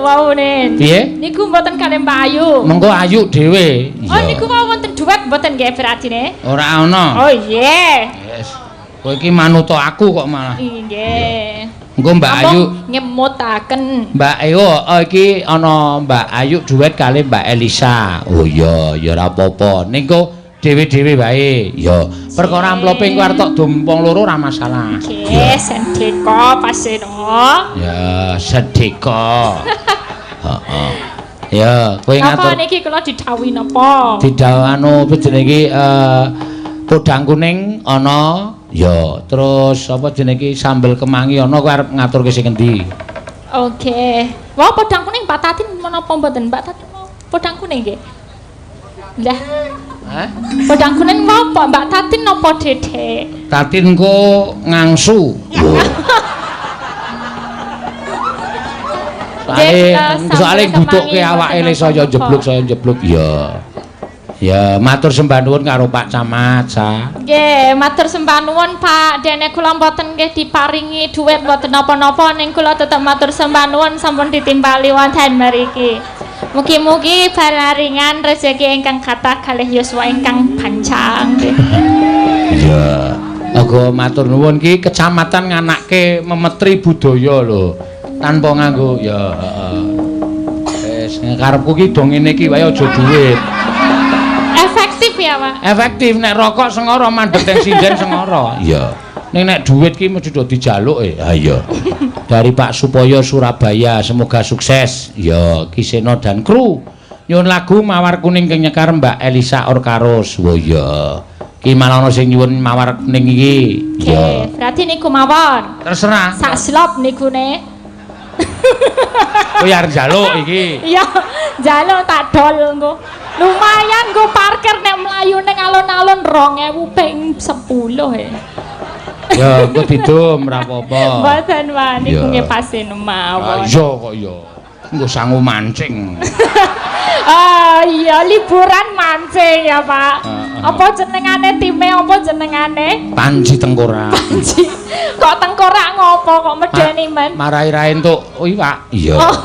Waune. Piye? Niku mboten kalih Mbak Ayu. Mengko Ayu dhewe. Oh, niku wau wonten duet mboten nggih berartine? Ora ana. Oh iya. Yes. Kowe iki manuta aku kok malah. Nggih. Engko Mbak Ayu ngemutaken. Mbak Ewo, oh, iki ana Mbak Ayu duet kali Mbak Elisa. Oh iya, ya ora apa-apa. Ning kok dhewe-dhewe wae. Ya, perkara amplope engko arep tok dum wong loro ora masalah. Nggih, sendika Paseno. Ya, sedeka. Heeh. Ya, kowe Napa ngatur niki kula didhawuhi napa? Didhawuh anu apa jenenge iki, podang kuning ana, ya, terus apa jenenge iki sambel kemangi ana, kowe arep ngaturke sing endi? Oke. Wah, podang kuning Mbak Tatin menapa mboten? Mbak Tatin mau podang kuning nggih? Lah, Hah? Podang kuning mau apa Mbak Tatin napa Dedek? Tatin ku ngangsu. Soale soale nggutukke awake le saya njeblug saya njeblug. Iya. Ya, matur sembah nuwun karo Pak Camat, Sa. Nggih, matur sembah nuwun Pak. Dene kula mboten nggih diparingi dhuwit mboten napa-napa, ning kula tetep matur sembah nuwun sampun ditimpali wonten mriki. Mugi-mugi palaringan rezeki ingkang kathah kalih yuswa ingkang panjang. Iya. Aga matur nuwun ki kecamatan nganake memetri budaya lho. Tanpa nganggo ya heeh. Wis karepku ki do ngene iki wae aja dhuwit. Efektif ya, Pak. Efektif nek rokok sengara mandeg teng sinden sengara. Iya. Ning nek dhuwit ki mesti do dijaluk e. Ha iya. Dari Pak Supoyo Surabaya, semoga sukses. Ya, Kiseno dan kru. Nyuwun lagu Mawar Kuning keng nyekar Mbak Elisa Orkaros. Wo iya. Ki malah ana sing nyuwun Mawar Kuning iki. Oke, berarti niku mawon. Terserah. Sak slop niku ne. Kowe arep njaluk iki. Iya, njaluk tak dol engko. Lumayan nggo parkir nek mlayu ning alun-alun 2000 ping 10 e. Ya, engko didum ora apa-apa. Mboten, Pak, niku Iya. nggih pasin mawon. Iya kok iya. Engko sangu mancing. Ah iya, liburan mancing ya, Pak. Heeh. Apa jenengane time, apa jenengane? Panji tengkorak. Panji. Kok tengkorak ngopo kok medeni men? Marai ra entuk iwak. Iya. Oh.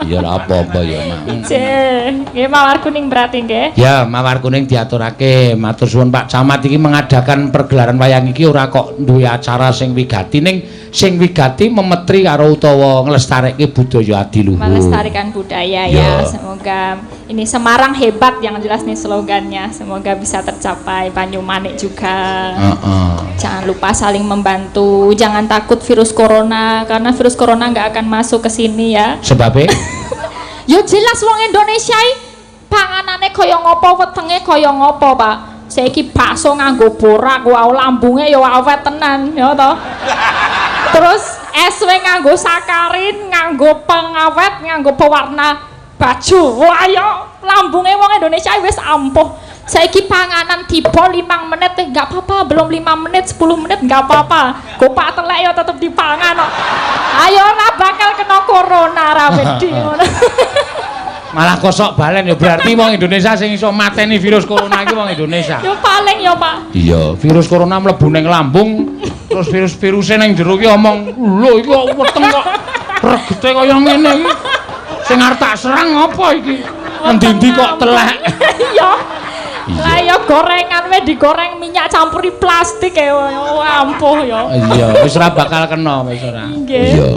Iya ora apa-apa ya, Mak. Nggih, nggih Mawar Kuning berarti nggih. Ya, Mawar Kuning diaturake. Matur suwun Pak Camat iki mengadakan pergelaran wayang iki ora kok duwe acara sing wigati, ning sing wigati memetri karo utawa nglestarekke budaya adiluhur. Melestarikan budaya Ya. ya. Semoga ini Semarang hebat yang jelas nih slogannya. Semoga bisa tercapai. Banyumanik juga. Heeh. Jangan lupa saling membantu. Jangan takut virus corona karena virus corona nggak akan masuk ke sini ya. Sebabe? Ya jelas wong Indonesia iki panganane kaya ngopo, wetenge kaya ngopo, Pak. Saiki bakso nganggo borak, wah lambunge ya awet tenan, ya toh. Terus es we nganggo sakarin, nganggo pengawet, nganggo pewarna baju. Wah ya lambunge wong Indonesia wis ampuh. Saiki panganan tiba 5 menit nggak apa-apa, belum 5 menit, 10 menit nggak apa-apa. Gopak telek ya tetep dipangan kok. Ayo ora bakal kena corona ra wedi ngono. Malah kosok balen ya berarti wong Indonesia sing iso mateni virus corona iki wong Indonesia. Ya paling ya, Pak. Iya, virus corona mlebu ning lambung, terus virus-viruse ning jero ki omong, "Lho iki kok weteng kok regete kaya ngene iki. Sing arep tak serang apa iki? Endi-endi kok telek." Iya. Lah ya gorengan we digoreng minyak campuri plastik ya ampuh ya. Iya, wis ora bakal kena wis ora. Nggih. Iya.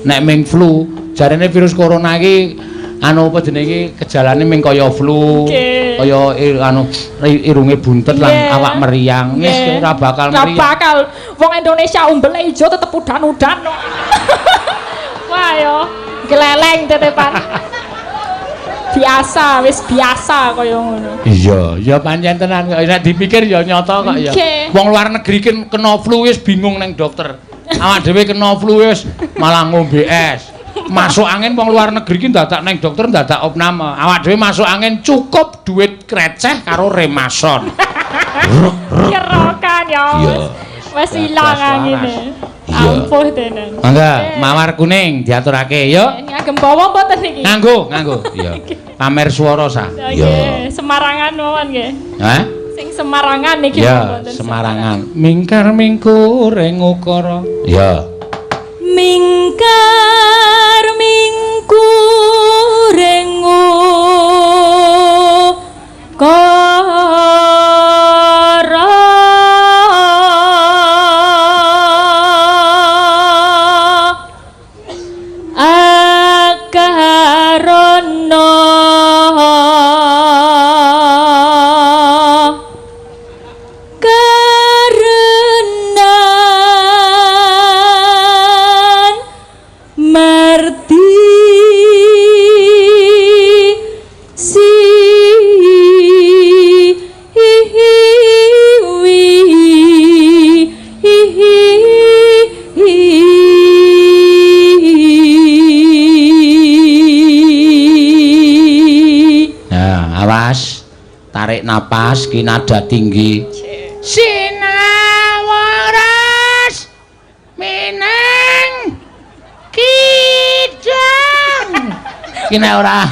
Nek ming flu, jarene virus corona iki anu apa jenenge iki gejalane ming kaya flu, kaya anu irunge buntet lan awak meriang. Wis ora bakal Ora meriang. bakal. Wong Indonesia umbele ijo tetep udan-udan kok. Wah yo, gleleng tetepan. Biasa, wis biasa kaya ngono. Iya, ya pancen tenan kok nek dipikir ya nyata kok ya. Wong luar negeri ki kena flu wis bingung neng dokter. Awak dhewe kena flu wis malah ngombe es. Masuk angin wong luar negeri ki dadak neng dokter dadak opname. Awak dhewe masuk angin cukup duit kreceh karo remason. Kerokan ya. Wis ilang angine. Ampuh tenan. Mangga, Mawar Kuning diaturake yo. Ngagem bawa mboten niki? Nganggo, nganggo. Iya. Pamer swara sa. Iya. Semarangan mawon nggih. Hah? Sing Semarangan niki Ya, mboten. Semarangan. Mingkar mingkur ing ukara. Ya. Mingkar mingkur Karana karenan marti si wi Nah, awas. Tarik napas ki nada tinggi. Sinawaras mining kidang. Ki nek ora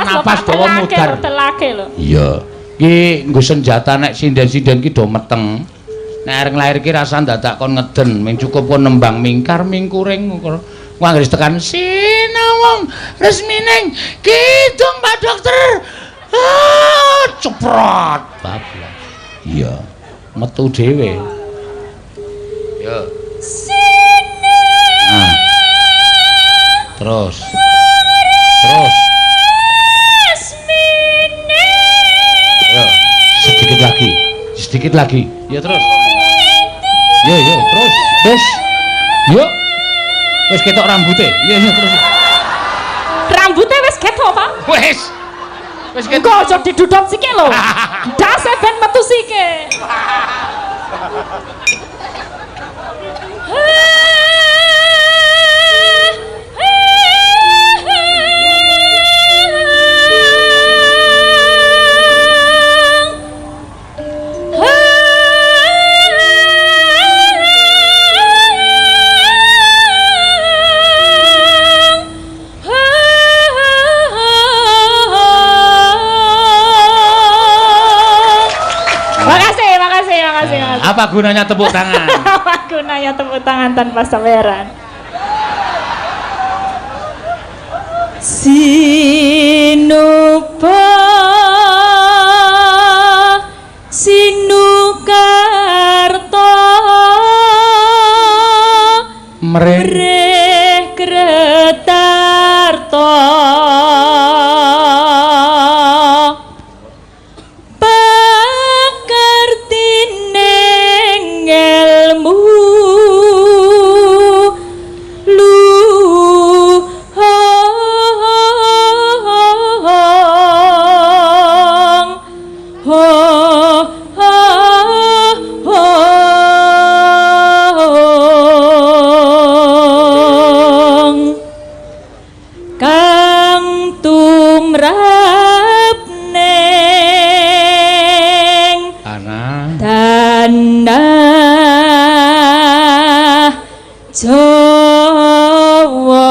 napas dawa mudar. Telake lho. Iya. Ki nggo senjata nek sinden-sinden ki do meteng. Nek areng lahir ki rasa dadak kon ngeden, ming cukup kon nembang mingkar mingkuring. Wong anggere tekan sinawang resmining kidung Pak Dokter. Ah, ceprot bablas. Iya, metu dhewe. Yo. Nah. Terus. Terus. Yo, sedikit lagi. Sedikit lagi. Ya terus. Yo, yo, terus. Terus. Yo. Wis ketok rambute. Iya, iya, terus. Rambute wis ketok, Pak. Wis. Wis Engko aja didudut sike lho. Ndase ben metu sike. Makasih, makasih, makasih, makasih. Apa gunanya tepuk tangan? Apa gunanya tepuk tangan tanpa saweran? Sinuba sinukarta Mrih kretarta pakartining ilmu luhung ho ho hong kang tumrap ning Tanah tanah Jawa.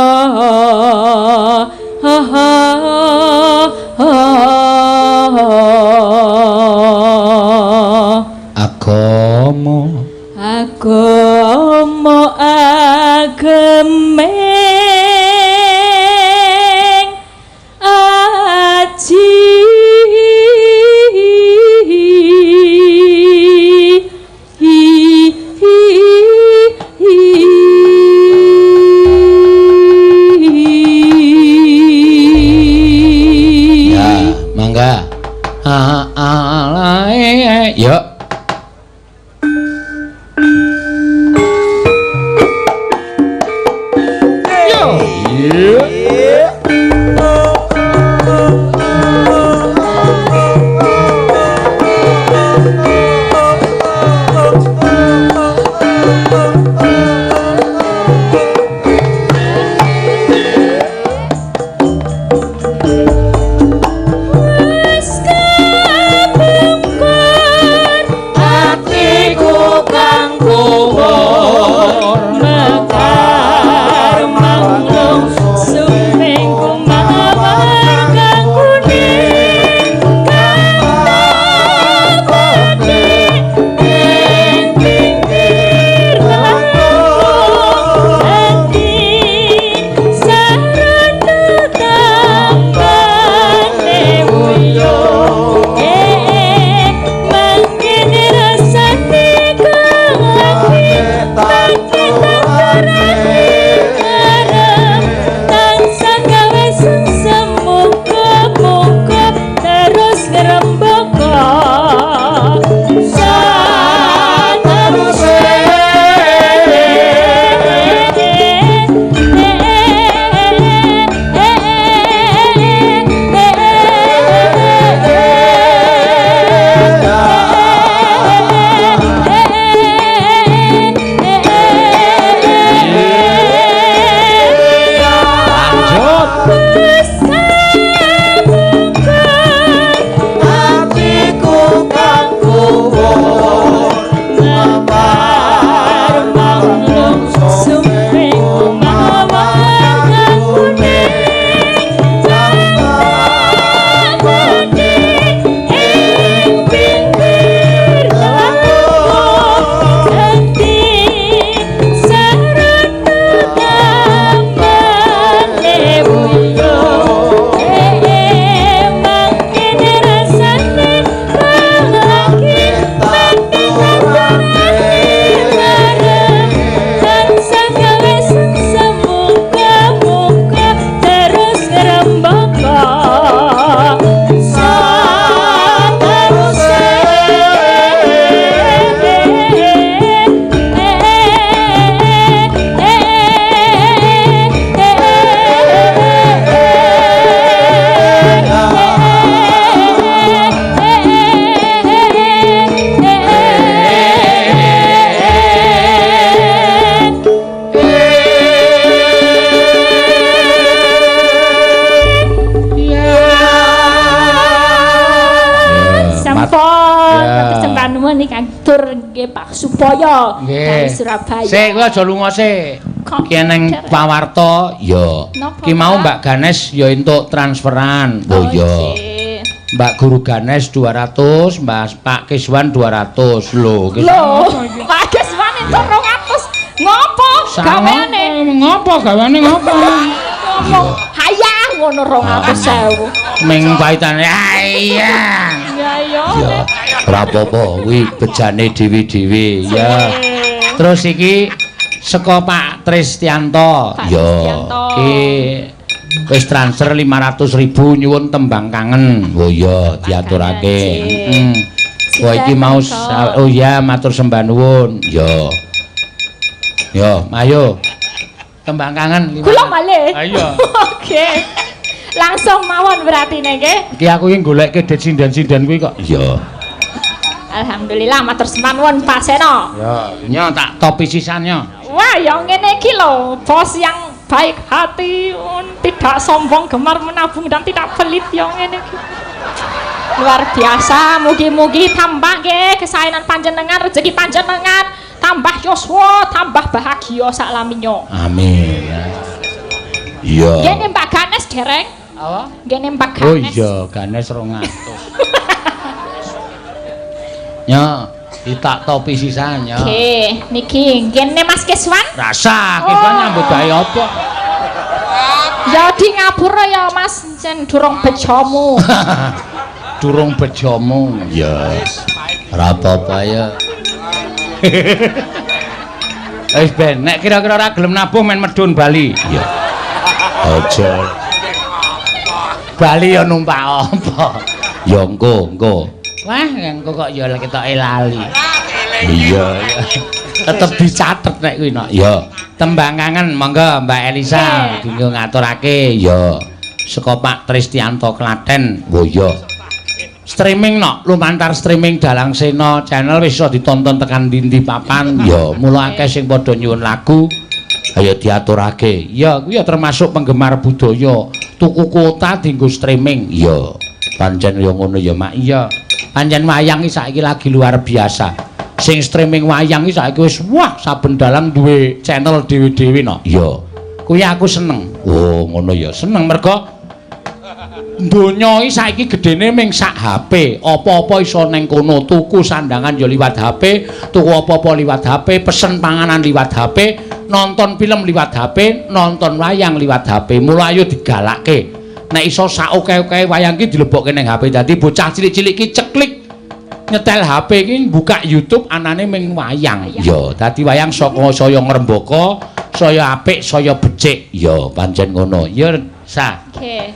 Agama Agama agemeng aji Ya, mangga. A a la e e. Yuk. Yo. Wis kabungkur Niki katur nggih Pak Supoyo dari Surabaya. Sik, kowe aja lunga sik. Kok Ki eneng derek? Pawarta, ya. Napa, Ki mau Pak? Mbak Ganes ya entuk transferan. Oh iya. Nggih. Mbak Guru Ganes 200, Mbak Pak Kiswan 200. Lho, Kiswan. Lho, Pak Kiswan entuk 200. Ngopo gaweane? Ngopo gaweane ngopo? Ngomong hayah ngono 200.000. Ming paitane. Ayah. Ya ya. Ya, ora apa-apa, kuwi bejane dhewe-dhewe ya. Terus iki saka Pak Tristianto. Pak Ya, Tristianto. iki wis transfer 500.000 nyuwun tembang kangen. Oh iya, diaturake. Kangen, Heeh. Wah iki mau Sinten oh iya matur sembah nuwun. Ya. Yo, ayo. Tembang kangen. Kula malih. Ayo. Oke. Langsung mawon berarti nggih. Iki aku iki golekke det sinden-sinden kuwi kok. Iya. Alhamdulillah matur sembah nuwun Pak Seno. Ya, nyo tak topi sisan nyo. Wah, yang ngene iki lho, bos yang baik hati, tidak sombong, gemar menabung dan tidak pelit yang ngene iki. Luar biasa, mugi-mugi tambah nggih kesaenan panjenengan, rezeki panjenengan, tambah yuswa, tambah bahagia sak laminyo. Amin. Iya. Nggih Mbak Ganes dereng? Apa? Nggih Mbak Oh Ganes. iya, Ganes 200. Nyo, ditak topi sisan nyo. Oke, niki nggih Mas Kiswan. Rasa, Kiswan Oh. nyambut gawe apa? Ya di ngapura ya Mas, sen durung bejomu. Durung bejomu. Ya. Ora apa-apa ya. Wis ben, nek kira-kira ora gelem nabuh men medun Bali. Iya. Aja. Bali ya numpak apa? Ya engko, engko. Wah, engko kok ya ketoke lali. Iya, iya. Tetep dicatet nek kuwi nok. Ya. Tembang kangen monggo Mbak Elisa dinggo ngaturake. Ya. Saka Pak Tristianto Klaten. Oh iya. Streaming nok, lumantar streaming Dalang Sena channel wis iso ditonton tekan ndi-ndi papan. Ya, mula akeh sing padha nyuwun lagu. Ayo diaturake. Ya, kuwi ya termasuk penggemar budaya. Tuku kuota dienggo streaming. Ya. Pancen ya ngono ya, Mak. Iya. Pancen wayang iki saiki lagi luar biasa. Sing streaming wayang iki saiki wis wah saben dalang duwe channel dhewe-dhewe no. Iya. Kuwi aku seneng. Oh, ngono ya. Seneng mergo donya iki saiki gedene ming sak HP. Apa-apa iso neng kono, tuku sandangan ya liwat HP, tuku apa-apa liwat HP, pesen panganan liwat HP, nonton film liwat HP, nonton wayang liwat HP. Mula ayo digalakke. Nek iso sak oke-oke wayang ki dilebokke ning HP. Dadi bocah cilik-cilik ki ceklik nyetel HP ki buka YouTube anane ming wayang. Ya, dadi wayang saka saya ngrembaka, saya apik, saya becik. Ya, pancen ngono. Ya, sa. Oke.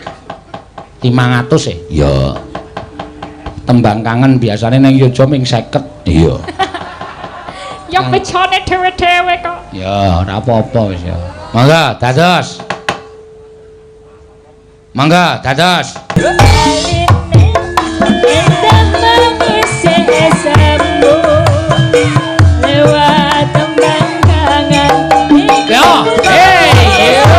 500 e. Ya. Tembang kangen biasane ning Yogya ming 50. Iya. Ya bejone dhewe-dhewe kok. Ya, ora apa-apa wis ya. Monggo, dados. Monggo, dados. Lewat tembang kangen. Yo, hey, yo.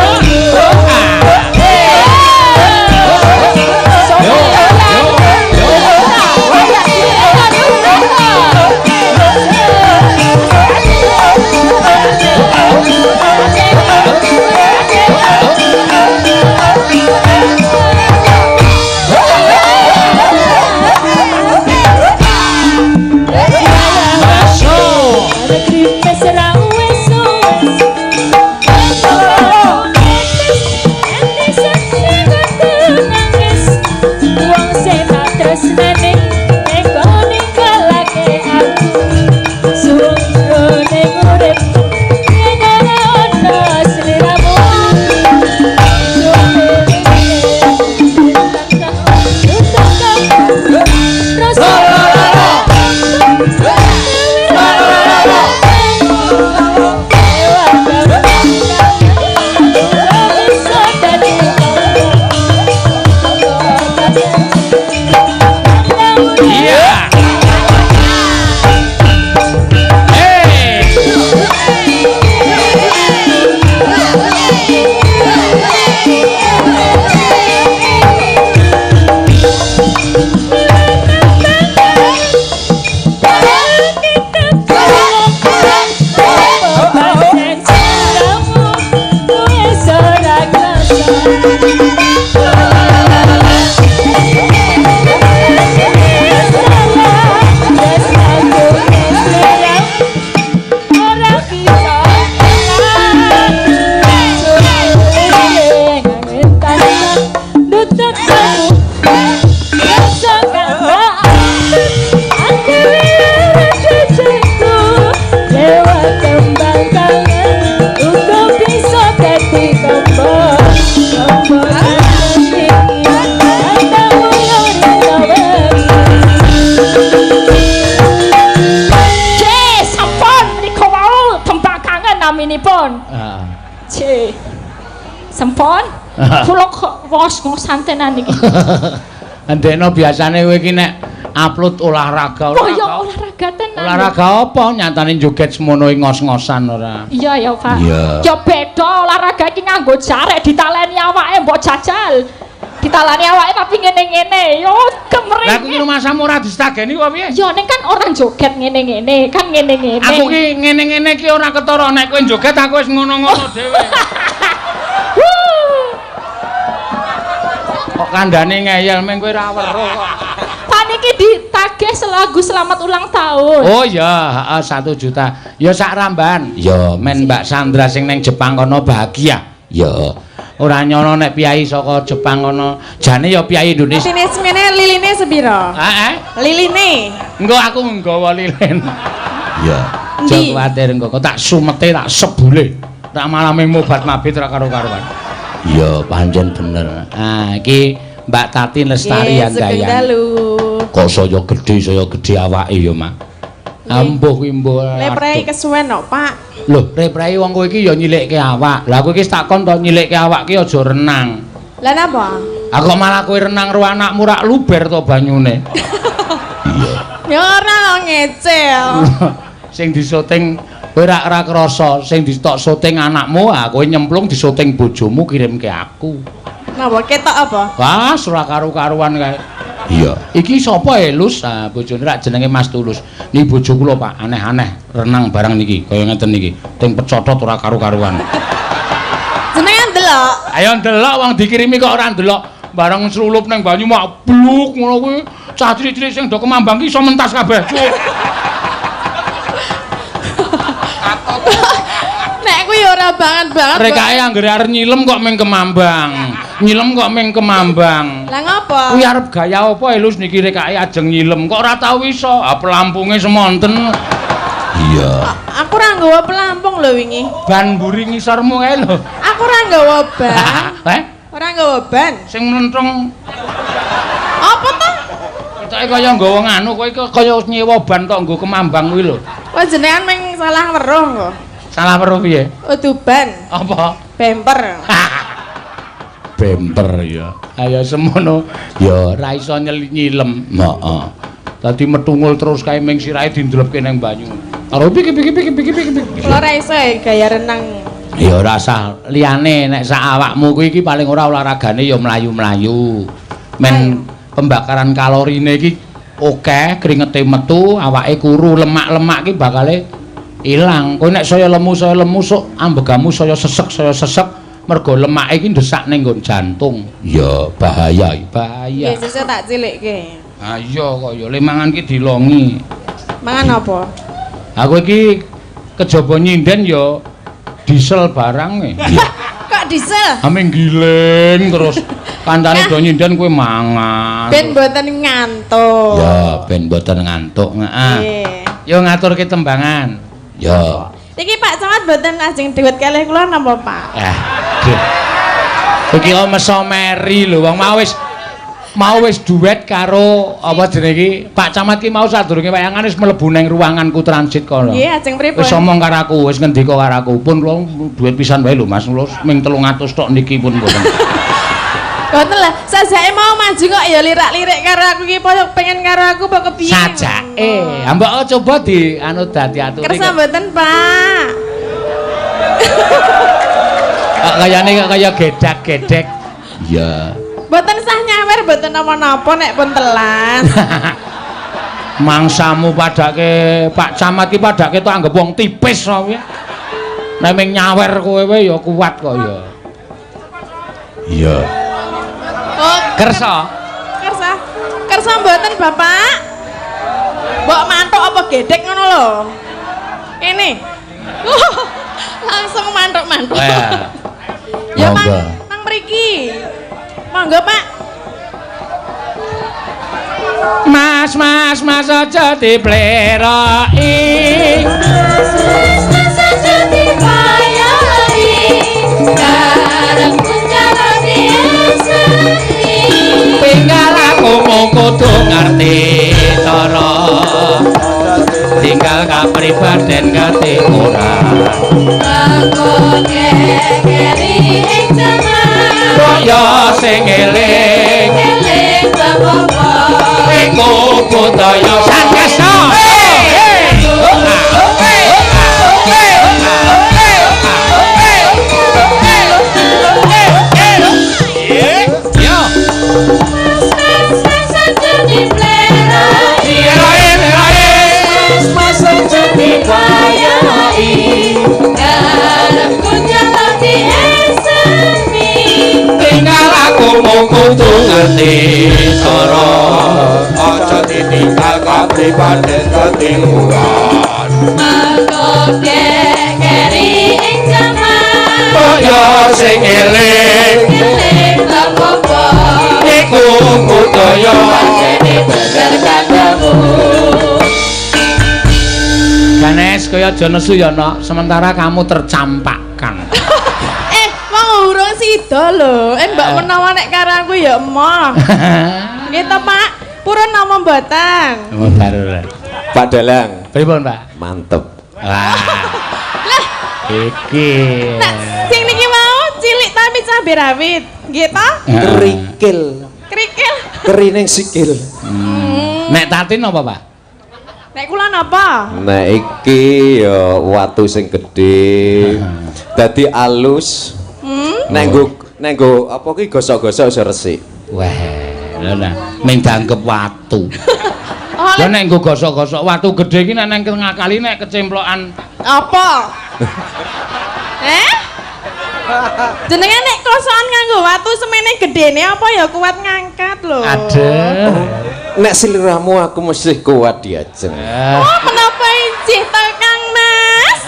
Yo, yo, yo. Tatamu rasa kandha aku rasa lewat tembang kangen uga bisa dadi tombo tombo iki tatamu yo wengi. Cek, sampun menika wau tembang kangen naminipun. Heeh. Cek. Sampun. Kula kok wos ngosan tenan iki. Andekno biasane kowe iki nek upload olahraga Oh ya olahraga tenan. Olahraga apa nyatane joget semono ngos-ngosan ora? Iya ya, Pak. Iya. Ya beda olahraga iki nganggo jarek ditaleni awake mbok jajal. Ditaleni awake tapi ngene-ngene. Yo kemring. Lah aku ki rumasamu ora distageni apa piye? Ya ning kan orang joget ngene-ngene, kan ngene-ngene. Aku ki ngene-ngene ki ora ketara, nek kowe joget aku wis ngono-ngono dhewe. Wuh. Kok kandhane ngeyel meng kowe ora weruh kok. Pak niki ditagih selagu selamat ulang tahun. Oh iya, heeh 1 juta. Ya sak ramban. Ya men Mbak Sandra sing neng Jepang kono bahagia. Ya. Ora nyono nek piyai saka Jepang kono. Jane ya piyai Indonesia. Atine semene liline sepiro? Heeh. Liline. Engko aku nggawa lilin. Iya. Aja Endi? kuwatir engko kok tak sumete tak sebule. Tak malame mobat mabit ora karo-karuan. Iya, pancen bener. Ah, iki Mbak Tati Lestari Nggih, sugeng Handayani. dalu. Kok saya gedhe awake ya, Mak. Ambuh kuwi mbuh. Leprei kesuwen kok, Pak. Lho, leprei wong kowe iki ya nyilikke awak. Lah kowe iki wis takon to nyilikke awak ki aja renang. Lah napa? Ah kok malah kowe renang ro anakmu rak luber to banyune. Iya. Ya ora kok ngecel. Sing disoting kowe rak ora krasa, sing ditok syuting anakmu, ah kowe nyemplung disoting bojomu kirimke aku. Napa ketok apa? Wah, ora karu-karuan kae. Iya. Iki sapa Elus? Ah, bojone rak jenenge Mas Tulus. Niki bojo kula, Pak, aneh-aneh renang barang niki, kaya ngeten niki. Ting pecotot ora karu-karuan. Jenengan ndelok. Ayo ndelok wong dikirimi kok ora ndelok. Bareng slulup ning banyu mak bluk ngono kuwi. Cah cilik-cilik sing do kemambang ki iso mentas kabeh. Cuk. Nek kuwi ora banget banget. Rekake anggere arep nyilem kok ming kemambang. Nyilem kok ming kemambang. Lah ngopo? Kuwi arep gaya apa Elus niki rekake ajeng nyilem kok ora tau iso. Ah pelampunge semonten. Iya. Aku ora nggawa pelampung lho wingi. Ban mburi ngisormu kae lho. Aku ora nggawa ban. Eh? Ora nggawa ban. Sing mlentrung Apa ta? ketoke kaya nggawa nganu kowe iki kaya nyewa ban tok nggo kemambang kuwi lho. Wah jenengan meng salah weruh kok. Salah weruh piye? Udu ban, Apa? bemper. Bemper ya. Ayo semono ya ora iso nyilem. Heeh. Dadi metungul terus kae ming sirahe dindlepke nang banyu. Karo piki piki piki piki piki. piki. Kula ora iso ya gaya renang. Ya ora usah liyane nek sak awakmu kuwi iki paling ora olahragane ya mlayu-mlayu. Men pembakaran kalorine iki akeh, kringete metu, awake kuru, lemak-lemak iki bakale ilang. Kowe nek saya lemu sok ambegamu saya sesek mergo lemake iki ndesak ning nggon jantung. Ya bahaya, bahaya. Nggih, sesuk tak cilikke. Ha iya kok ya le mangan ki dilongi. Mangan apa? Aku iki kejaba nyinden ya diesel barang e. Kok diesel? Ame giling terus kancane do nyinden kowe mangan. Ben mboten ngantuk. Ya ben mboten ngantuk, heeh. Nggih. Yo ngaturke tembangan. Ya. Iki Pak Camat mboten ajeng duet kalih kula napa, Pak? Eh. Duh. Iki kok meso meri lho wong mau wis duet karo apa jenenge iki Pak Camat ki mau sadurunge wayangan wis mlebu nang ruanganku transit kono. Nggih, ajeng pripun? Wis omong karo aku, wis ngendika karo aku, pun kula duet pisan wae lho Mas, kula ming 300 tok niki pun mboten. Mboten lah, sajake mau maju kok ya lirak-lirik karo aku iki apa pengen karo aku apa kepiye? Sajake. Ha mbok coba di anu dadi aturi. Kersa mboten, Pak. Kok kayane kok kaya gedak-gedek. Iya. Mboten sah nyawer, mboten napa-napa nek pun telas. Mangsamu padake Pak Camat ki padake tok anggep wong tipis wae. Nek ming nyawer kowe wae ya kuat kok ya. Iya. Oh, Kersa. kersa. Kersa mboten, Bapak. Mbok mantuk apa gedek ngono lho. Ini. Langsung mantuk-mantuk. Eh. Ya mang Monggo. mang mriki. Monggo, Pak. Mas, mas, mas aja dipleroki. Mas, mas aja dibayari. Karepku njaluk dieseni. Tinggal aku mung kudu ngerti cara. Tinggal kapribaden kate ora. Aku kekeri ing jaman. Kaya sing eling Eling bab apa? Iku budaya Sankesa. Yo. Mas, mas aja dipleroki. Mas aja Dibayari. Karepku njaluk dieseni. Tinggal aku mung kudu ngerti cara. Aja ditinggal kapribaden ketimuran. Mangko kekeri ing jaman. Kaya sing eling Eling bab apa? iku budaya. Pancene bener kandamu. Ganes kaya aja nesu ya nok, sementara kamu tercampakkan. Eh, wong urung sida lho. Eh, mbak menawa nek karo aku ya emoh. Nggih to, Pak? Purun napa mboten? Oh, baru. Pak Dalang, Pripun, Pak? mantep. Wah. Iki. Nah, sing niki mau cilik tapi cabe rawit. Nggih to? Kerikil, Krikil. kerining sikil. Nek Tatin apa, Pak? Nek kula napa? Nah iki ya watu sing gedhe. Dadi alus. Nek nggo nek nggo apa ki gosok-gosok iso resik. Wah, lha nah, ming dianggep watu. Oh, Lah nek nggo gosok-gosok watu gedhe iki nek nang tengah kali nek kecemplokan apa? Eh? Jenengan nek kosokan nganggo watu semene gedene apa ya kuat ngangkat lho. Aduh. Nek sliramu aku mesti kuat diajeng. Oh, menapa ijih to, Kang Mas?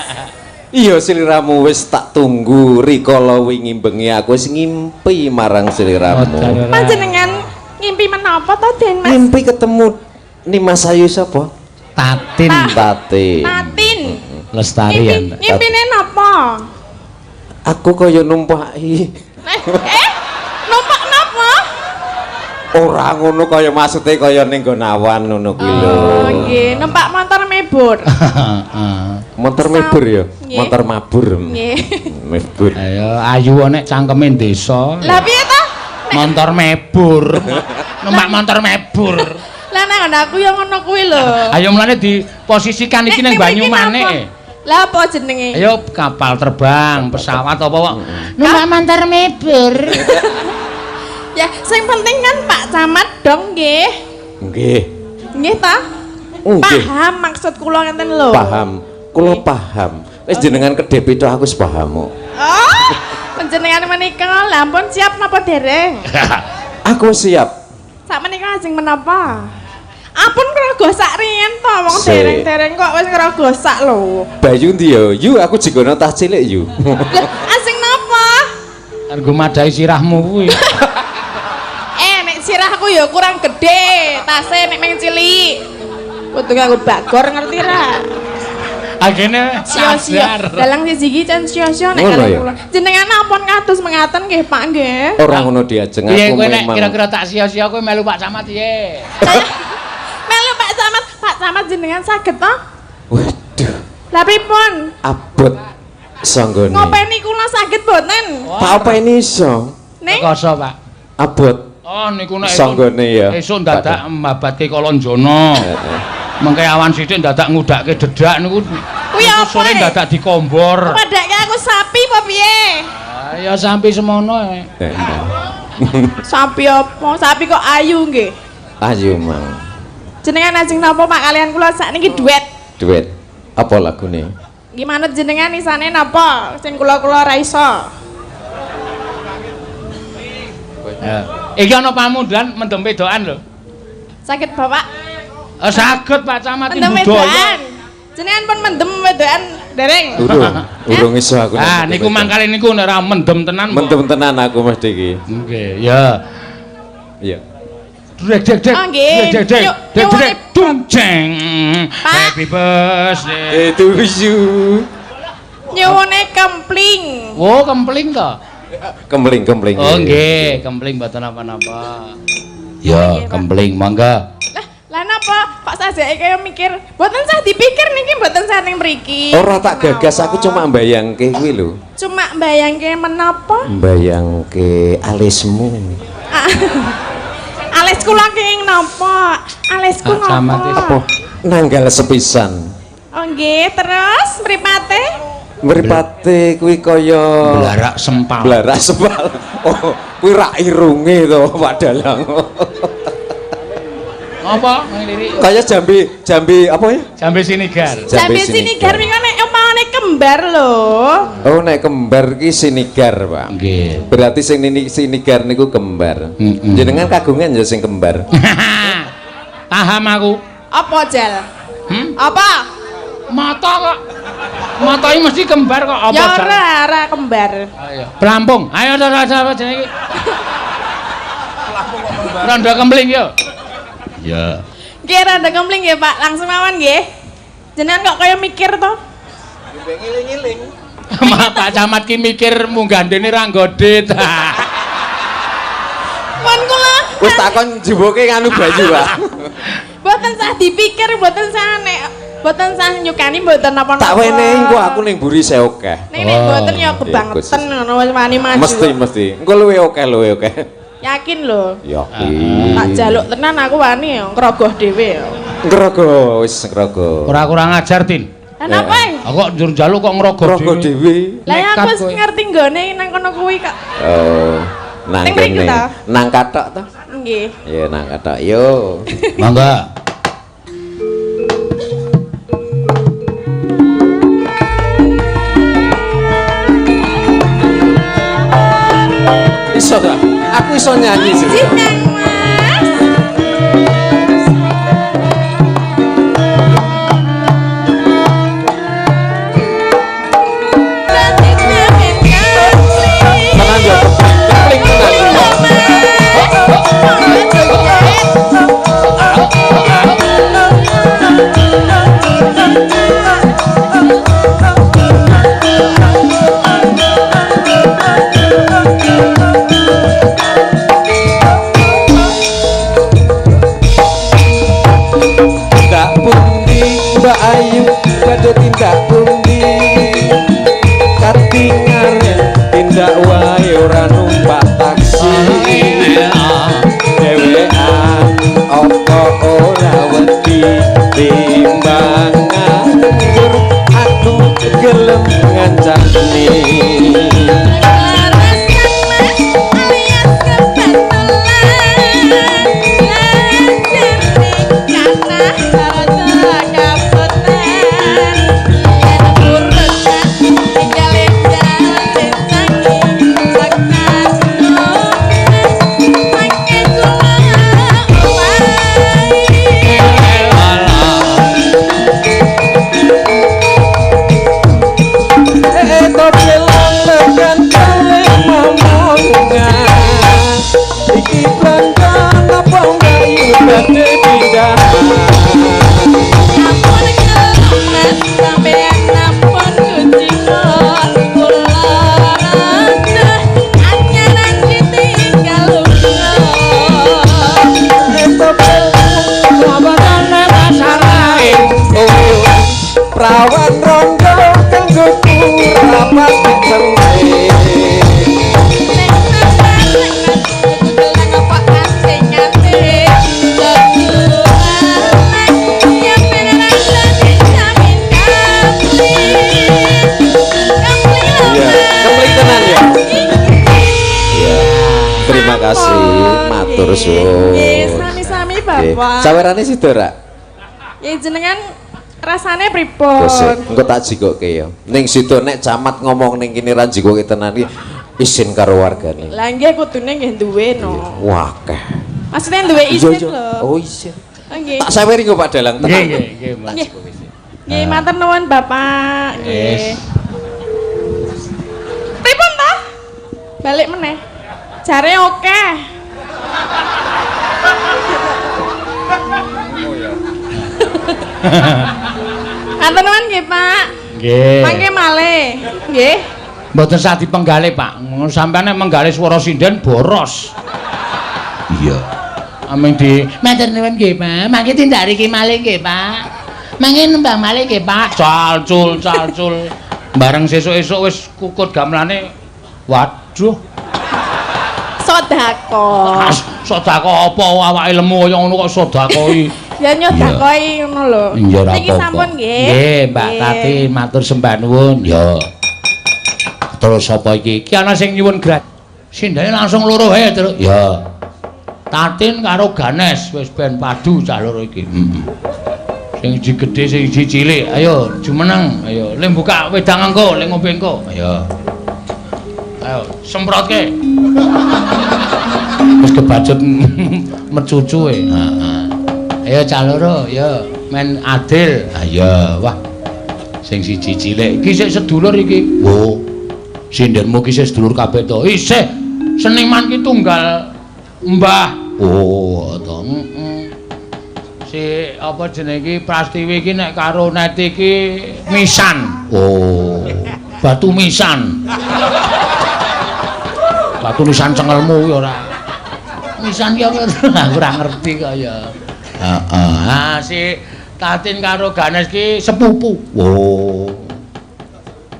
Iya sliramu wis tak tunggu rikala wingi bengi aku wis ngimpi marang sliramu. Panjenengan ngimpi menapa to, Den Mas? Ngimpi ketemu Nimas Ayu sapa? Tatin Tatin. Tatin. Lestari ya. Ngimpi ngimpine napa? Aku kaya numpaki. Eh, eh, numpak napa? Ora ngono kaya maksude kaya ning nggon awan ngono kuwi lho. Oh, nggih, numpak motor mebur. Motor mebur ya, Nggih. motor mabur. Nggih. Mebur. Ayo ayu nek cangkeme desa. Lah piye to? Motor mebur. Numpak motor mebur. Lah nang aku ya ngono kuwi lho. Ayo mulane diposisikan iki ning Nek Banyumanik. mriki napa? Lah apa jenenge? Ayo kapal terbang, pesawat apa kok. Numpak motor mebur. Ya, sing penting kan Pak Camat dong nggih. Nggih. Nggih ta? Nggih. Paham maksud kula ngeten lho. Paham. Kula paham. Wis jenengan kedhe pito aku wis paham kok. Oh, panjenengan menika lha ampun siap napa dereng? Aku siap. Sak menika ajeng menapa? Ampun ngrogosak riyen to wong Sik. dereng-dereng kok wis ngrogosak lho. Bayu ndi ya? Yu aku jigono tah cilik yu. Lah ajeng napa? Nggo madhahi sirahmu kuwi. Eh nek sirahku ya kurang gede, tase nek meng cilik. Kudu nganggo bagor ngerti ra? Agene Sio-sio. sadar. Dalang siji iki jan sio-sio nek Ngono kalih ya? kula. Jenengan ampun kados mengaten nggih Pak nggih. Ora ngono diajeng Piye aku kowe nek memang. kira-kira tak sia-sia kowe melu Pak Camat piye? Saya melu Pak Camat, Pak Camat jenengan saged to? Waduh, Lah pripun? abot sanggone. Ngopeni kula saged boten? Tak openi iso. Ning Rekoso, Pak. Abot. Oh niku nek Sanggone ya. Esuk dadak mbabatke Kalanjana. Mengke awan sithik dadak ngudake dedak niku. Kuwi niku apa, Sore eh? dadak dikombor. padake aku sapi apa piye? Ah, ya sampe semono. Eh. Eh, Sapi apa? Sapi kok ayu nggih. Ayo mang. Jenengan ajeng napa Pak kalian kula sakniki duet. Duet. Apa lagune? Gimana jenengan isane napa? Sing kula-kula ra iso. Ya. Iki ana pamunduhan mendem wedokan lho. Saged Bapak Eh, saged Pak Camat mendem budaya. wedokan. Jenengan pun mendem wedokan dereng. Urung, urung iso aku. Ah niku mangkale niku nek ora mendem tenan. Mendem tenan aku mesti iki. Nggih, ya. Iya. Dek dek dek. Oh, nggih. Dek dek. Yuk, Dek yuk, dek. wani- Dung jeng. Pak. Happy birthday. Itu you. Nyuwune kempling. Oh, kempling to? Kempling, kempling. Oh nggih, kempling mboten napa-napa. Ya, Nggih, Pak. kempling mangga. Lah, lah napa kok sajake kaya mikir, mboten sah dipikir niki mboten sah ning mriki. Ora tak gagas, aku cuma mbayangke kuwi lho. Cuma mbayangke menapa? Mbayangke alismu. Alis kula kenging napa? Alisku Ah, camat ngapa? wis. Apa nanggal sepisan. Oh nggih, terus mripate? Mripate kuwi kaya Blarak sempal. Blarak sempal. Oh, kuwi rak irunge to Pak Dalang. Apa nglirik? Kaya jambi jambi apa ya? Jambe sinigar. Jambe sinigar wingi nek umpamane kembar lho. Oh, nek kembar ki sinigar, Pak. Nggih. Berarti sing nini sinigar niku kembar. Mm-mm. Jenengan kagungan ya sing kembar. Paham aku. Apa jel? Hmm? Apa? Mata kok. Mata iki mesti kembar kok apa Ya jar? ora, ora kembar. Ayo. Pelampung. Ayo ora ora jenenge iki. Pelampung kok kembar. Rondo kempling yo. Ya. Nggih, rada kempling nggih, Pak. Langsung mawon nggih. Jenengan kok kaya mikir to? Maaf Pak Camat ki mikir munggah ndene ra nggodit. Pun kula Wis takon jimboke nganu baju, Pak. mboten sah dipikir, mboten sah nek mboten sah nyukani mboten napa-napa. Tak wenehi engko aku ning mburi saya akeh. Ning nek mboten ya Oh. kebangetan ngono wis wani maju. Mesti mesti. Engko luwe akeh luwe akeh. Yakin lho. Yakin. Tak jaluk tenan aku wani ya ngrogoh dhewe ya. Ngrogo wis ngrogo. Ora kurang ajar, Tin. Lah napa? Aku kok njur njaluk kok ngrogo Ngrogo dhewe. Lah ya Nekat aku wis kowe. ngerti nggone nang kono kuwi kok. Oh, nang Ning mriku kene. ta? Nang kathok ta? Nggih. Ya nang kathok. Yo. Mangga. Iso ta? Aku iso nyanyi sih. Izin Kang Mas. Tenan yo. Kempling tenan. Tindak pundi Mbak Ayu badhe tindak pundi katingaren tindak wae ora numpak taksi dhewean apa ora wedi timbang nganggur aku gelem ngancani. Iki blangkon apa mbayu badhe pindah. Prawan rondo kanggo rapat ditengke. Iya, kempling tenan ya. Iya. Terima kasih, matur suwun. Nggih, sami-sami Nggih. Bapak. Sawerane sida ra? Ya jenengan rasane pripun? Bose, engko tak jikoke ya. Ning sida nek camat ngomong ning kene ra jikoke tenan iki isin karo wargane. Lah nggih kudune nggih duwe no. Wah, akeh. Maksudnya duwe Iya, isin iya. lho. Oh, isin. Oh, nggih. Tak saweri kok Pak Dalang Nggih, tenan. nggih, nggih, Mas. Nggih. Nggih, matur nuwun Bapak. Nggih. Yes. Pripun ta? Balik meneh. Jare oke. Matur nuwun nggih, Pak. Nggih. Mangke malih. Nggih. Mboten sah dipenggalih, Pak. Sampeyan nek menggalih swara sinden boros. Iya. Aming di matur nuwun nggih, Pak. Mangke tindak riki malih nggih, Pak. Mangke nembang malih nggih, Pak. Calcul calcul. Bareng sesuk-esuk wis kukut gamelane. Waduh. Sedekah. Sedekah apa awake lemu kaya ngono kok sedekahi. Ya nyedekahi ngono lho. Iya ora Niki apa-apa. sampun nggih. Nggih, Mbak Tati matur sembah nuwun. Ya. Terus sapa iki? Iki ana sing nyuwun grat. Sindene langsung loro ae, Truk. Ya. Tatin karo Ganes wis ben padu cah loro iki. Heeh. Sing siji gedhe, sing siji cilik. Ayo jumeneng, ayo le buka wedang engko, le ngombe engko. Ayo. Ayo semprotke. Wis kebacut mecucu e. Heeh. Ayo cah loro, ya men adil. Ayo, wah. Sing siji cilik iki sik sedulur iki. Wo. Sindenmu ki sik sedulur kabeh to. Isih seniman ki tunggal mbah. Oh, to. Heeh. Si apa jenenge iki Prastiwi iki nek karo Neti iki misan. Oh. Batu misan. Batu nisan cengelmu kuwi ora. Misan ki apa? Aku ora ngerti kok ya. Heeh. Ah si Tatin karo Ganes ki sepupu. Oh.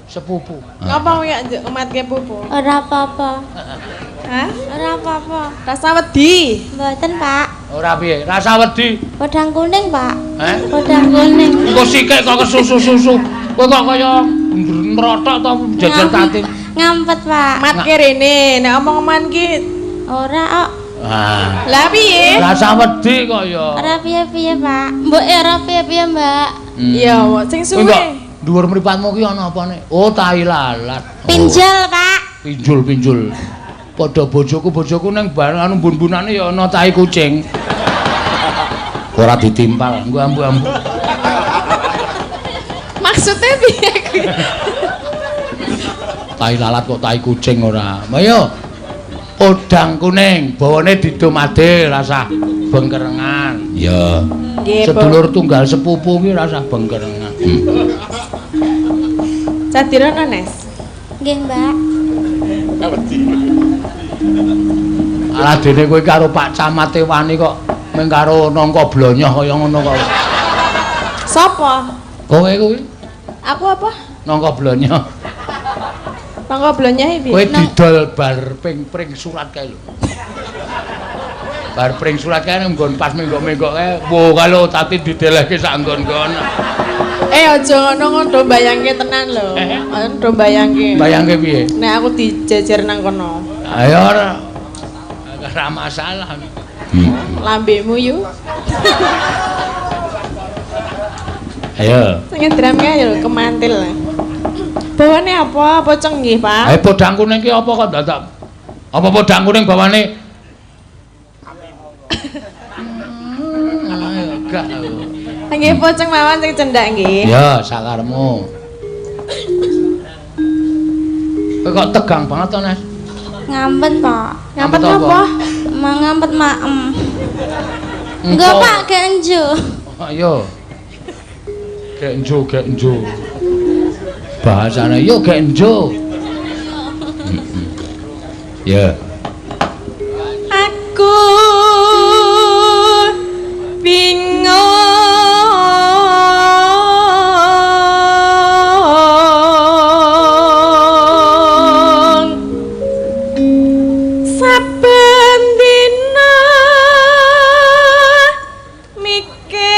Sepupu. Ngapa ya njuk umatke pupu? Ora apa-apa. Hah? Ora apa-apa. Rasa wedi. Mboten, Pak. Ora piye? Rasa wedi. Podang kuning, Pak. Heh? Podang kuning. Engko sikik kok kesusu-susu. Kowe kok kaya nrothok to jejer Tatin. Ngampet, Pak. Matke rene, nek omong-omongan ki Ora kok. Ah. lah piye? Rasa wedi kok ya. Ora piye-piye, Pak. Mbok e ora piye-piye, Mbak. Iya, sing Kowe kok suwe. dhuwur mripatmu ki ana apane? Oh, tai lalat. Oh. Pinjol, Pak. Pinjul, pinjul. Padha bojoku ning bareng anu bun-bunane ya ana tai kucing. Ora ditimpal, nggo ambu-ambu. Maksudnya piye kuwi? Tai lalat kok tai kucing ora. Ayo. Podang kuning, bawane didum adil rasah bengkerengan. Ya. Nggih, Bu. Sedulur tunggal sepupu ki rasah bengkerengan. Cadirono, Nes. Nggih, Mbak. Alah dene kowe karo Pak Camate wani kok mung karo nangka blonyoh kaya ngono kok. Sopo? Kowe kuwi Aku apa? nangka blonyoh. Tangga blonyoh piye? Kowe didol bar ping-pring surat kae lho. Bar pring surat kae nggon pas menggok-menggok kae. Wo kalau Tati didelehke sak nggon-nggon. Eh aja ngono ngono bayangke tenan lho. Ngono bayangke. Bayangke piye? Nek aku dijejer nang kono. Ayo ora. Ora masalah. Lambemu yu. Ayo. Sing drum kae lho kemantil. Bawane apa? Pocong nggih, Pak? Ayo podang kuning ki apa kok dadak? Apa podang kuning bawane? Ayo gak. Nggih pocong mawon sing cendak nggih. Ya, sakarmu. Kowe kok tegang banget to, Nes? Ngampet, Pak. Ngampet Ngampet apa? apa? Ngampet maem. Enggak, Pak, genjo. Ayo. Genjo, genjo. Bahasane yo genjo. Ya. Aku bingung saben dina mikir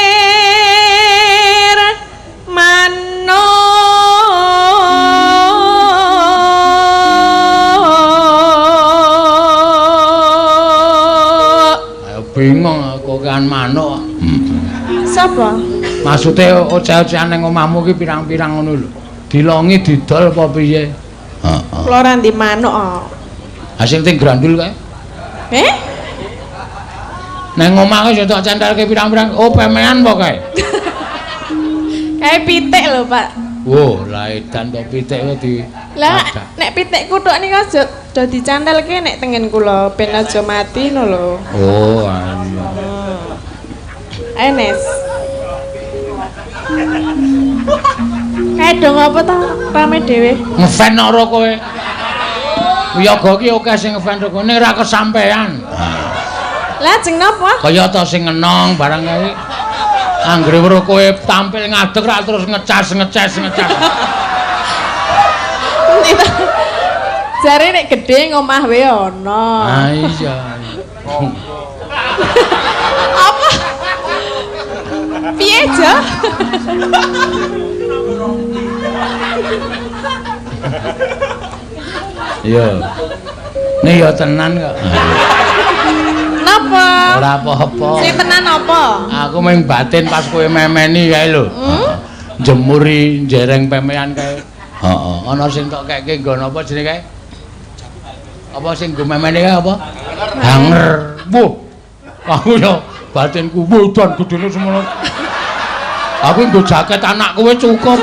manuk. Ayo bingung aku kan manuk. Sapa? Maksude oceh-ocehan ning omahmu ki pirang-pirang ngono lho. Dilongi didol apa piye? Heeh. Kula ora ndi manuk kok. Ha sing ting grandul kae. Eh? Nang omah kae tak centelke pirang-pirang. Oh, pemean apa kae? Kae pitik lho, Pak. Wo, lah edan to pitik kowe di. Lah nek pitikku tok niku aja do dicantelke nek tengen kula ben aja mati ngono lho. Oh, iya. Ayo Nes. Kae dong apa ta rame dhewe? Ngefan ora kowe? Wiyaga ki akeh sing ngefan kowe ning ora kesampean. Lah jeng napa? Kaya ta sing ngenong barang kae. Anggere weruh kowe tampil ngadeg ra terus ngecas ngeces ngecas. Jare nek gedhe ngomah wae ana. Ah iya. Apa? Piye, Jo? Iya. Nih ya tenan kok. Napa? Ora apa-apa. Sing tenan apa? Aku mung batin pas kowe memeni kae lho. Jemuri jereng pemean kae. Heeh. Ana sing tok keke nggon apa jenenge kae? Apa sing nggo memeni kae apa? Hanger. Wuh. Aku ya batinku wudan gedene semono. Aku nggo jaket anak kowe cukup.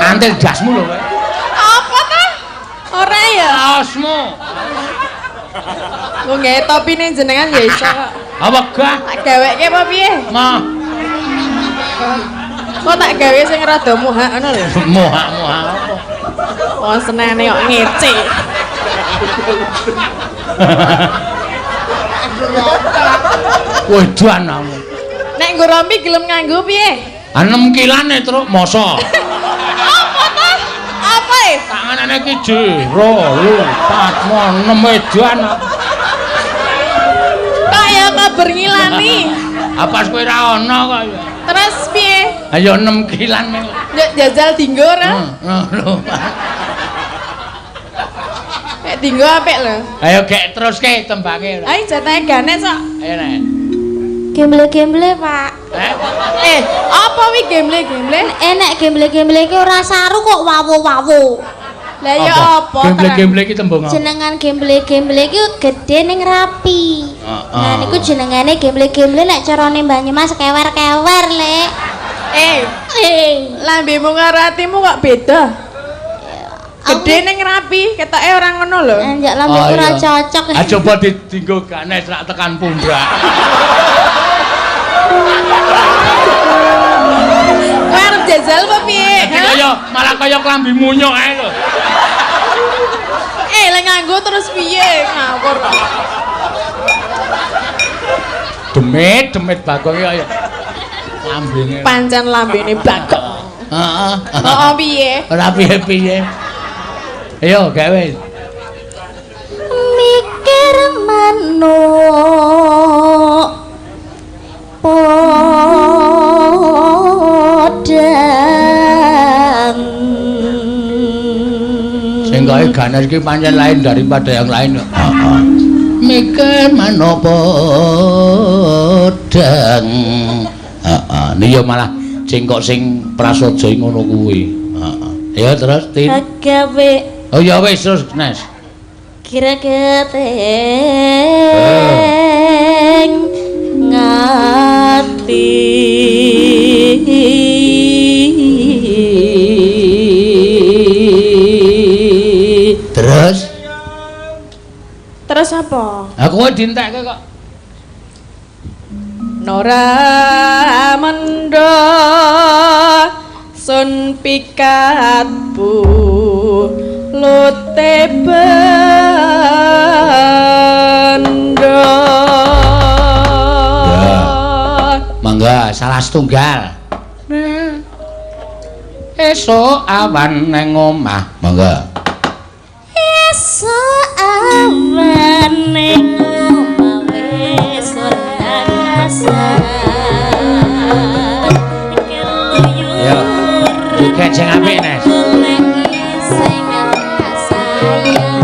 Antil jasmu lho kowe. Apa ta? Ora ya. Kaosmu. Nggo gawe topine jenengan ya iso kok. Apa gah? Tak gaweke apa piye? Mah. Kok tak gawe sing rada muhak ngono lho. Muhak-muhak apa? Wong senene kok ngece. Wedan aku. Nek nggo rompi gelem nganggo piye? 6 kilane truk masa. Apa ta? Apa e? Tanganane iki 1 2 4 6 edan. Kok ya kabar ngilani. Apa kowe ra ono kok ya. Terus piye? Ayo 6 kilan meng. Njok jajal dinggo ora? Lho. Nek dinggo apik lho. Ayo gek teruske tembange. Ayo jatahe ganes kok. Ayo nek. Gemble-gemble, Pak. Eh, Apa wi gemble-gemble? Enek gemble-gemble iki ora saru kok wawo-wawo. Lah ya apa? Gemble-gemble iki tembung apa? Jenengan gemble-gemble iki gedhe ning rapi. Heeh. Nah niku jenengane gemble-gemble nek carane Banyumas kewer-kewer, Lek. Lambemu karo atimu kok beda? Gedhe ning rapi, ketoke ora ngono lho. Anjak lambeku ora cocok. Ah coba dinggo ganes rak tekan pundak. Kowe arep jajal apa piye? Dadi kaya malah kaya klambi munyuk ae lho. Lek nganggo terus piye? Ngawur. Demit, demit Bagong iki kaya lambene. Pancen lambene Bagong. Heeh. Heeh piye? Ora piye-piye. Ayo gawe. Mikir manuk podang. Sing gawe ganes iki pancen lain daripada yang lain kok. Heeh. Mikir manuk podang. Heeh, niyo malah cengkok sing prasaja ngono kuwi. Heeh. Ya terus Tin. Gawe Oh ya wis terus Nes. greget ing ngati. Terus Terus apa? aku kowe dientekke kok. Nora mendo sun pikat bu lute bendo. Ya. Mangga salah setunggal. Esuk awan nang omah. Mangga. Esuk awan ning omah wis ora kasar. Ya. Joget sing apik, Nes. Sing sayang.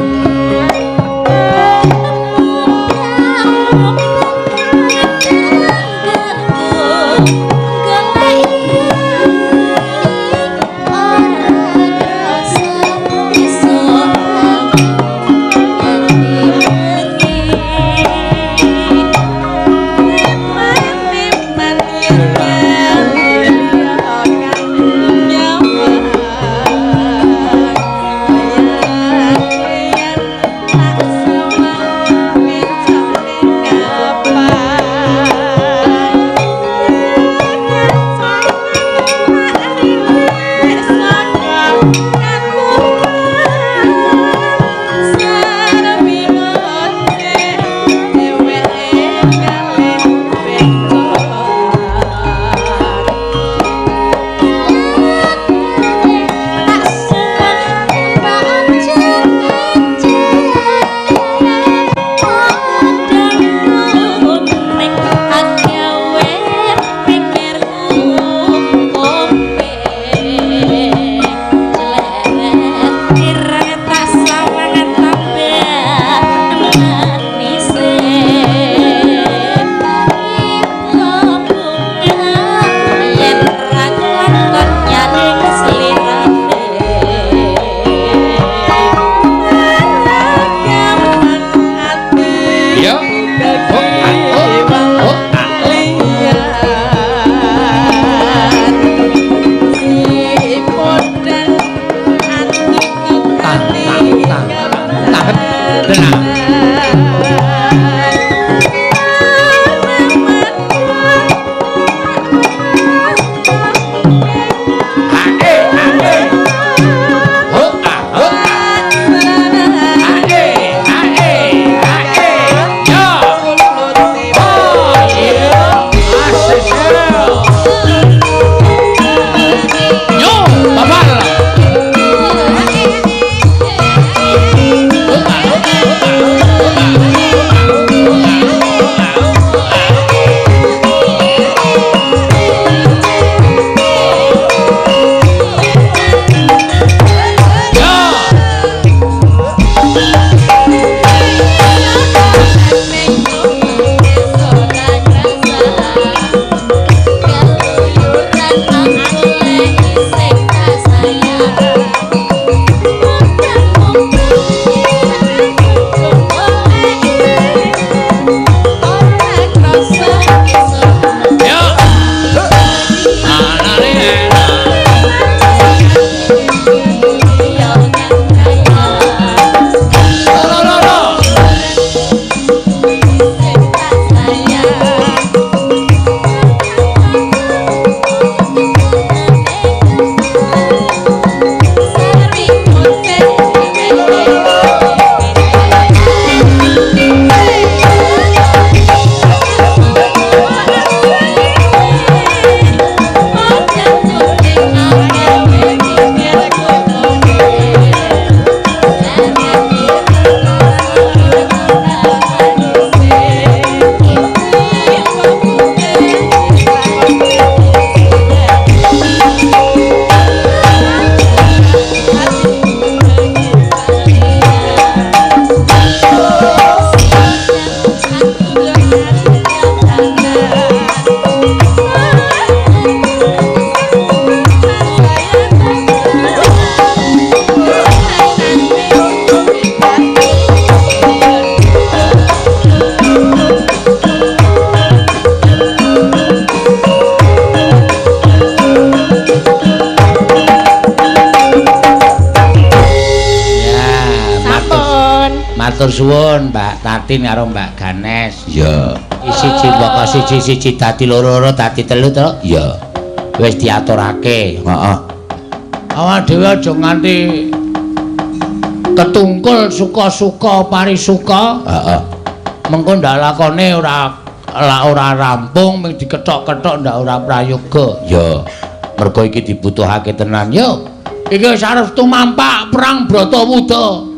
Matur suwun Mbak Tatin karo Mbak Ganes. Iya. Siji mbaka siji-siji dadi loro-loro dadi telu to? Iya. Wis diaturake. Heeh. Awak dhewe aja nganti ketungkul suka-suka parisuka. Heeh. Mengko ndak lakone ora rampung mung dikethok-kethok ndak ora prayoga. Iya. Mergo iki dibutuhake tenan. Yo. Iki wis arep tumampak perang Bratawuda.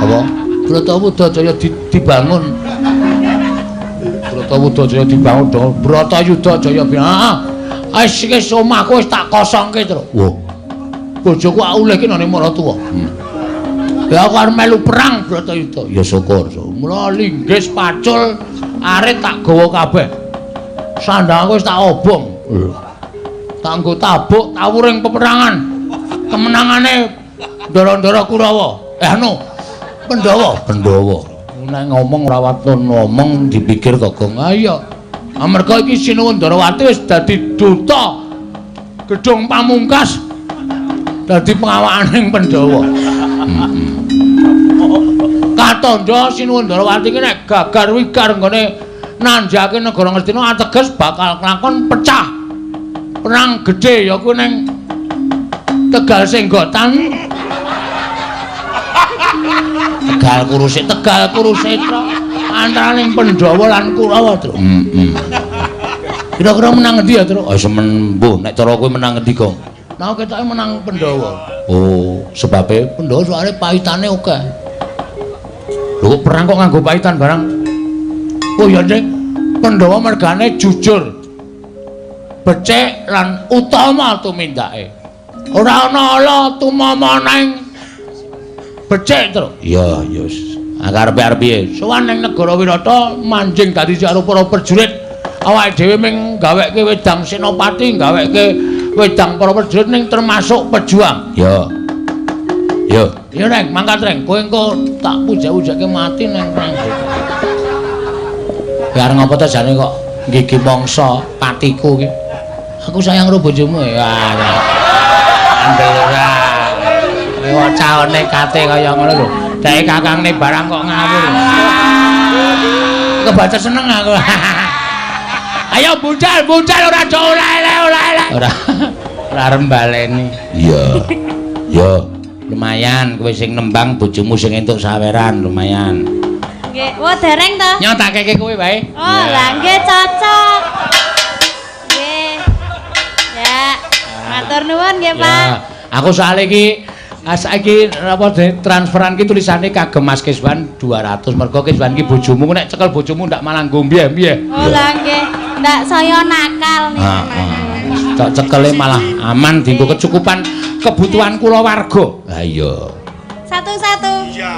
Apa? Bratawuda Jaya dibangun. Bratawuda Jaya dibangun dong. Bratayuda Jaya. Heeh. Wis iki omahku wis tak kosongke, Tru. Wah. Bojoku auleh iki nang maratuwa. Ya aku arep melu perang Bratayuda. Ya syukur. Mula linggis pacul arit tak gawa kabeh. Sandangku wis tak obong. Tak nggo tabuk tawuring peperangan. Kemenangane ndara-ndara Kurawa. Anu Pandhawa, Pandhawa. Nek ngomong ora watun ngomong dipikir kok gong. Ah iya. Amarga iki Sinuwun Ndarawati wis dadi duta Gedhong Pamungkas. Dadi pengawakaning Pandhawa. Katandha Sinuwun Ndarawati iki nek gagar wigar nggone nanjake negara Ngastina ateges bakal nglakon pecah perang gedhe ya kuwi ning Tegal Senggotan. Tegal Kurusetra, Tegal Kurusetra antaraning Pandhawa lan Kurawa, Tru. Heeh. Kira-kira menang ngendi ya, Tru? Ah semen mbuh nek cara kowe menang ngendi, Gong? Nah, ketoke menang Pandhawa. Oh, sebabe Pandhawa soalé paitane akeh. Lho kok perang kok nganggo paitan barang? Oh ya, Ning. Pandhawa mergane jujur. Becik lan utama tumindake. Ora ana ala tumama nang becik, Tru. Iya, ya wis. Karepe arep piye? Sowan ning negara Wirata manjing dadi karo para prajurit. Awake dhewe ming gaweke wedang senopati, gaweke wedang para prajurit ning termasuk pejuang. Ya. Ya. Ya, Reng, mangkat, Reng. Kowe engko tak puja-pujake mati nang perang. Kowe arep ngopo to jane kok gigi mangsa patiku ki. Aku sayang karo bojomu ya. Andel ora. Kowe cah nekate kaya ngono lho. Dek kakangne barang kok ngawur. Kebaca seneng aku. Ayo budal, budal ora do ora ele ora ele. Ora. Ora arep baleni. Iya. Yo, lumayan kowe sing nembang bojomu sing entuk saweran lumayan. Nggih, wah dereng to? Nyo tak keke kowe wae. Oh, lah nggih cocok. Nggih. Ya. Matur nuwun nggih, Pak. Ya, aku soalnya iki saiki apa transferan ki tulisane kagem Mas Kiswan 200 mergo Kiswan ki bojomu nek cekel bojomu ndak malah nggo mbiye-mbiye. Oh, lah nggih. Ndak saya nakal niku. Heeh. Tak cekele malah aman dienggo kecukupan kebutuhan kulawarga. Ha iya. Satu-satu. Iya.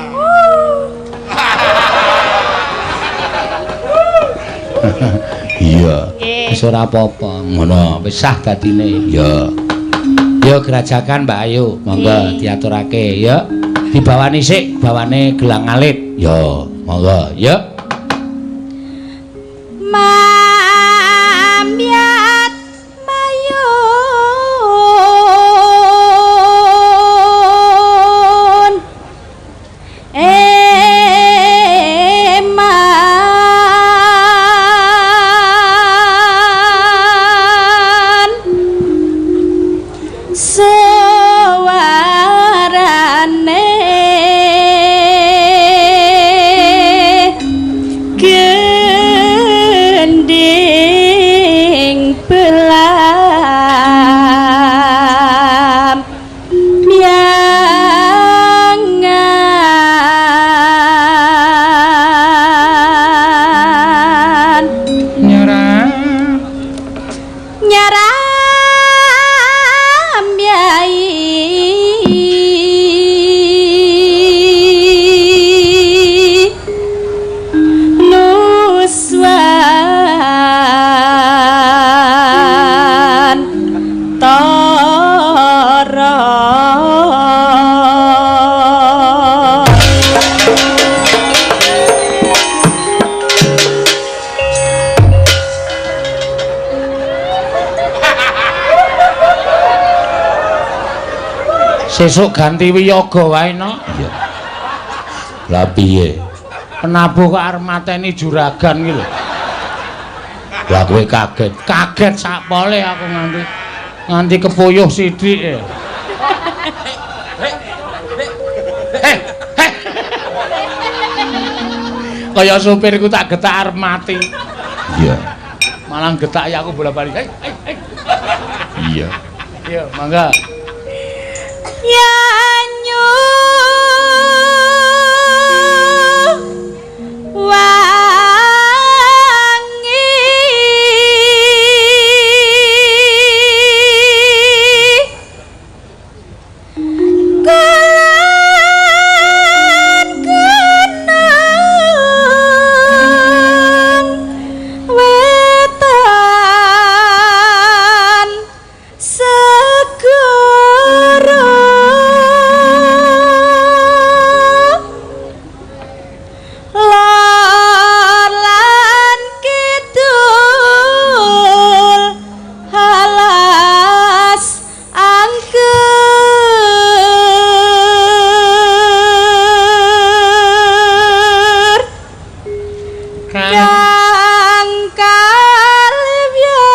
Iya. Nggih. Wis ora apa-apa. Ngono, wis sah dadine. Iya. Yo gerajakan Mbak Ayu, monggo diaturake ya. Dibawani sik, bawane gelang alit. Yo, monggo ya. Mamyat mayun eman suarane gending belam miangan Nyerah. nyaram yai nuswan tara. Sesuk ganti wiyaga wae no. Iya. Lah piye? Penabuh kok arep mateni juragan ki lho. Lah kowe kaget. Kaget sak pole aku nganti nganti kepuyuh sithik. Eh. Eh, eh. Kaya supirku tak getak arep mati. Iya. Malah getak ya aku bola-bali. Hei, hei, hei. Iya. Iya, mangga. Nyanyu wangi kulon gunung wetan segara lor lan kidul halas angker kang kalebyat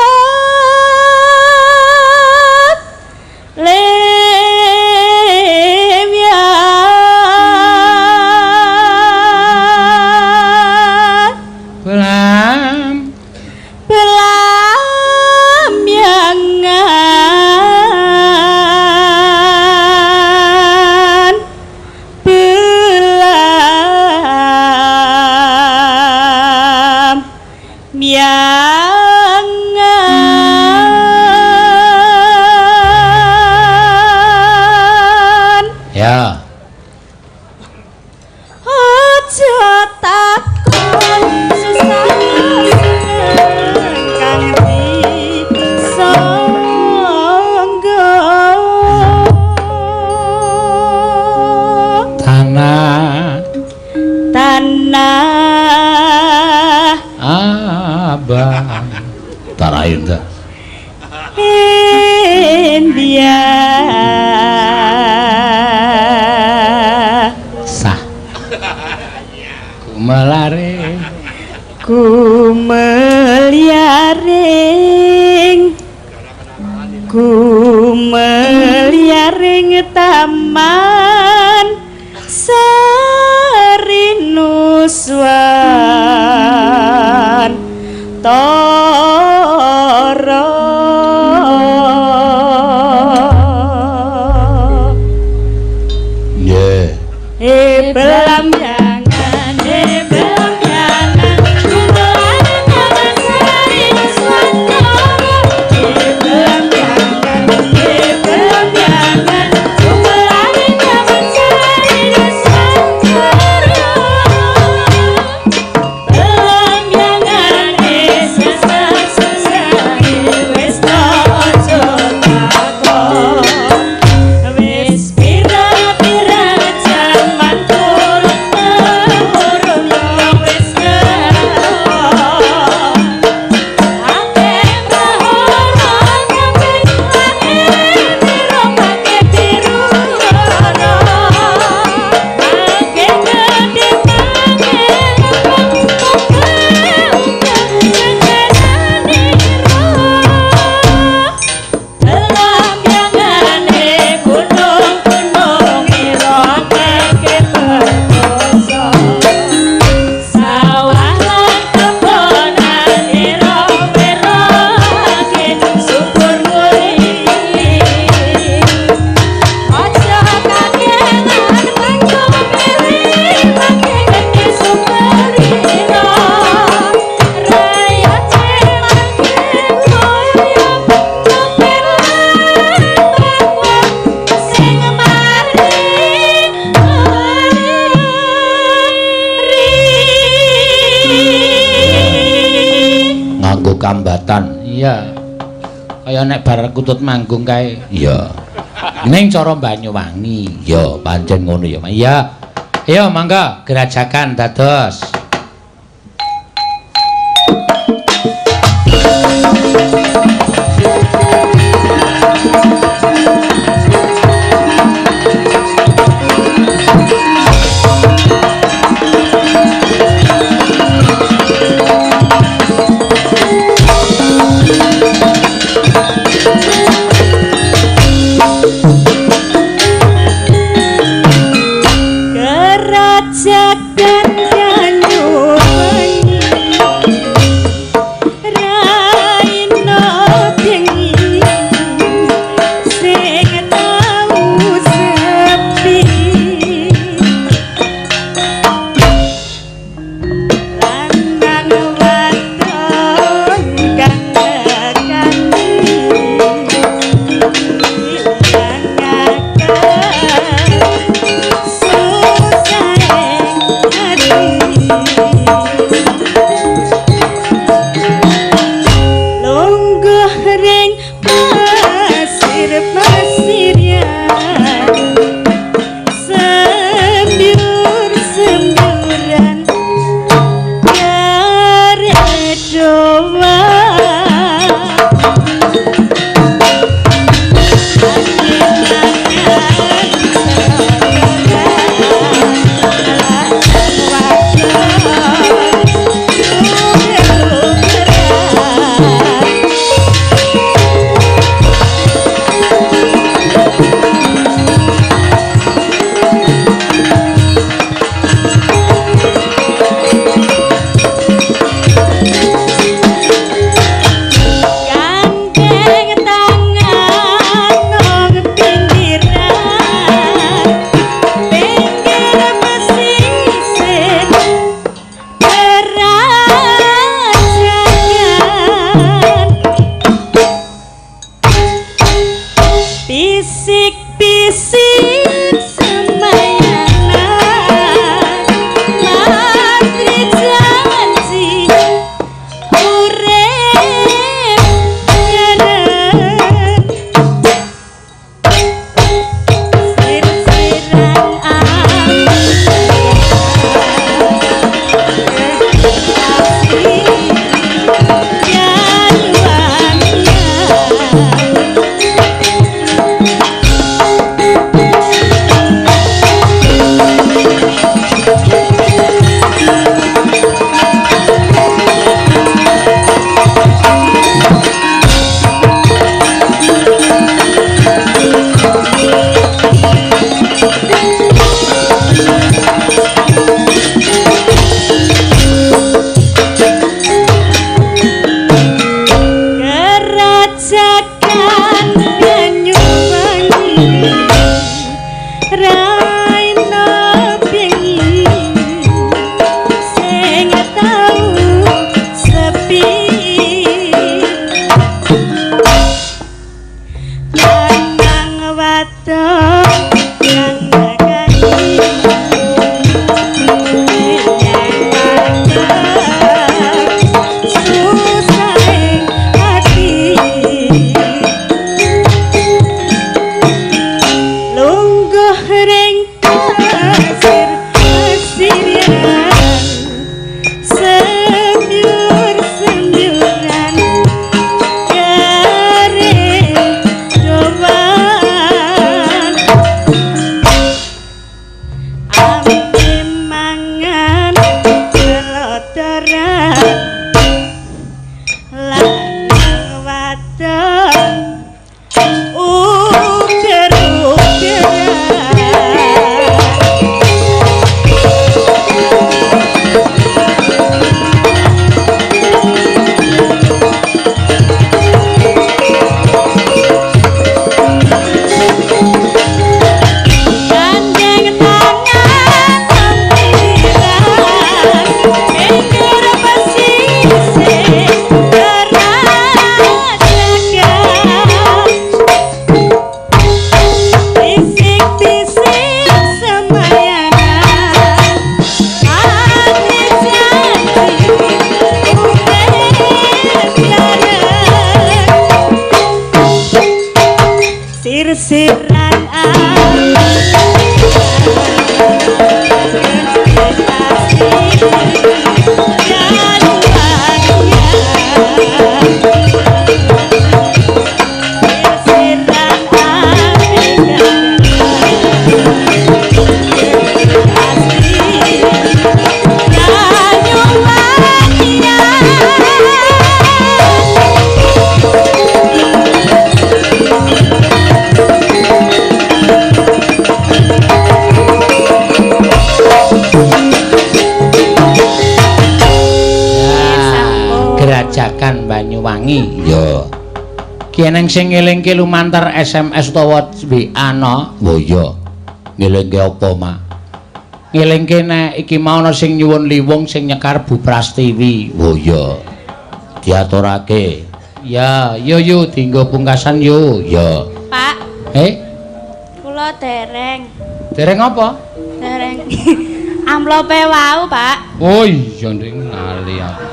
lemyat Belam. Belamyangan belam miangan. Ya. Aja takon susah seneng kang disangga. Tanah Tanah ah. kembang. Tarain ta. India. Sah. Kumelare kumeliaring kumeliaring taman Sarinuswan Toro. Nggih. E belamyangan, e belamyangan, kumelaring taman Sarinuswantara. E belamyangan, e belamyangan, kumelaring taman Sarinuswantara. Belamyangan susah-susah wis aja takon. Wis pira-pira jaman turun temurun yo wis kelakon. Akeh prahara kabeh akeh biru make biru rono. Make gedhe make lembang unggah jajananira. Belamyangane gunung-gunung ira akeh perkosa. Sawah lan kebonan ira werake subur nguri. Aja kakehan panggung milih make gedhe superira. Rayote make koyo nyopir lan bakwan sing mari mari. Nganggo kambatan. Iya. Kaya nek bar kutut manggung kae. Iya. Ning cara Banyuwangi. Ya, pancen ngono ya. Iya. Ayo mangga gerajakan dados. Kerajakan Banyuwangi Raina bengi sing tau sepi lanang wadon kang nekani ilangaken susahing ati. Lungguh ring pasir-pasirian sembyur-sembyuran garedowa. Lanang wadon uger-ugeran. Gandeng tangan tempiran pinggir pesisir Gerajakan. Bisik-bisik semayanan manis janji urip bareng. Sir-siran Gerajakan Banyuwangi. Ya. Ki eneng sing ngelingke lumantar SMS utawa WA no. Oh iya. Ngelingke apa, Mak? Ngelingke nek iki mau ana sing nyuwun liwung sing nyekar Bu Prastiwi. Oh iya. Diaturake. Ya, yo yo dienggo pungkasan yo. Ya. Pak, Eh, kula dereng. Dereng apa? Dereng. Amplope wau, Pak. Oh iya nding lali aku.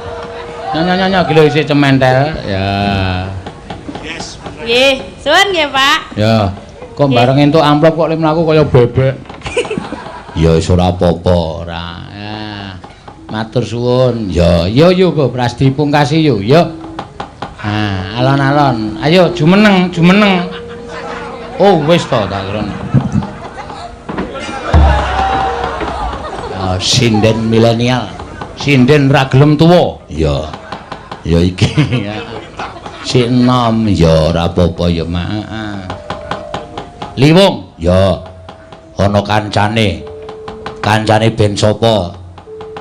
Nyonya nyonya iki lho isih cementel. Ya. Nggih, suwun nggih, Pak. Ya. Kok bareng entuk amplop kok le mlaku kaya bebek. Ya wis ora apa-apa, ora. Ya. Matur suwun. Ya, yo yo Bu Prasti pungkasi yo, yo. Ah, alon-alon. Ayo jumeneng, jumeneng. Oh, wis to tak kira. Oh, sinden milenial. Sinden ra gelem tuwa. Ya. Ya iki. Si enom ya ora apa-apa ya, Mak. Heeh. Liwung ya ana kancane. Kancane ben sapa?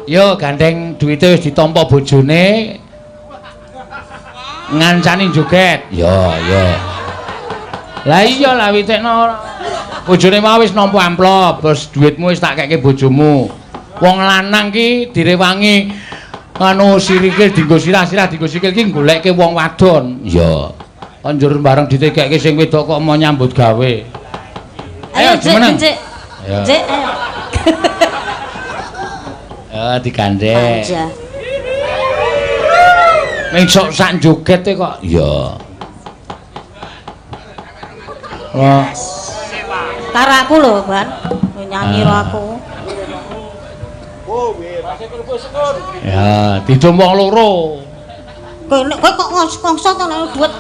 Yo gandeng duwite wis ditampa bojone. Ngancani joget. Ya, ya. Lah iya lah witekno ora. Bojone mau wis nampa amplop, terus duitmu wis tak keke bojomu. Wong lanang ki direwangi anu sirike dienggo sirah-sirah dienggo sikil ki goleke wong wadon. Ya. Njur bareng ditekekke sing wedok kok mau nyambut gawe. Ayo jumeneng. Cek. Ayo. Cek, ayo. Ya digandeng. Manja. Ming sok sak jogete kok. Ya. Oh, Karo aku lho, Ban. Nyanyi ro aku. Ya, didum wong loro. Kowe nek kowe kok ngongso to nek duit.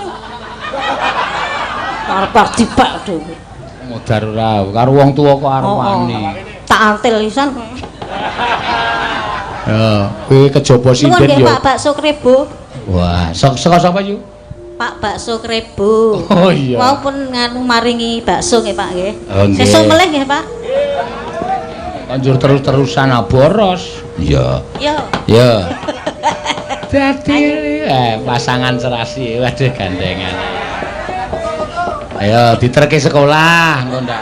Arep arep dibak dhewe. Modar ora karo wong tuwa kok arep Oh, oh. wani. Tak antil pisan. Ya, kuwi kejaba Nuwun sinden nggih yo. Pak bakso krebo. Wah, sok saka sapa yu? Pak bakso krebo. Oh iya. Wau pun nganu maringi bakso nggih Pak nggih. Oh, nggih. Sesuk melih nggih Pak. Anjur terus-terusan boros. Iya. Yo. Ya. Dadi pasangan serasi, waduh gandengan. Ayo diterke sekolah engko ndak.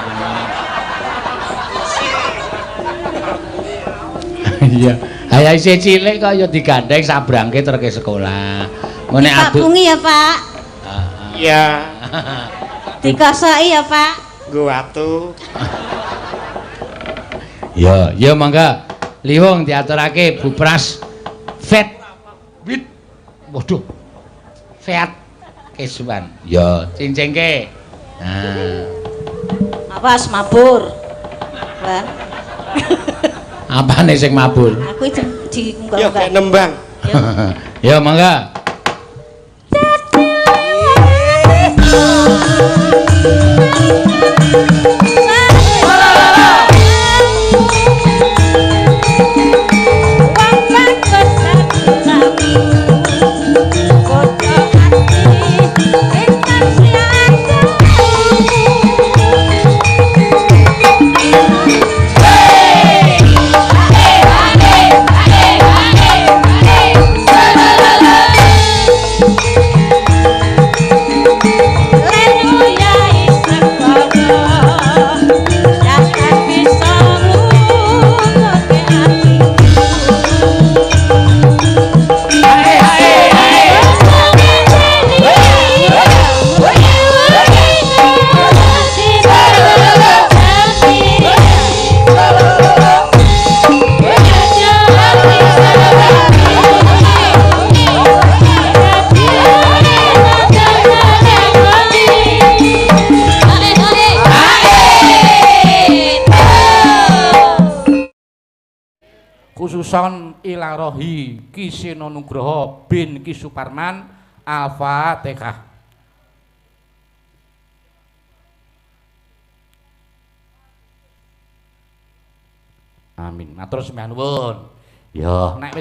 Iya. Ayo isih cilik kok ya digandeng sabrangke terke sekolah. Ngene Pak aduk. Bungi ya Pak. Iya, Dikosoki ya Pak. nggo watu. Ya, ya mangga. Liwung diaturake Bu Pras. Fet. Wit. Waduh. Fet kesuwan. Ya, cincingke. Nah, Awas mabur. Lan, apane sing mabur? aku di Ya diunggah-unggah. kayak nembang. Ya mangga. Wong bagus. Son Ilarohi Ki Seno Nugroho bin Ki Suparman. Al-Fatihah. Amin. Matur sembah nuwun. Ya, nek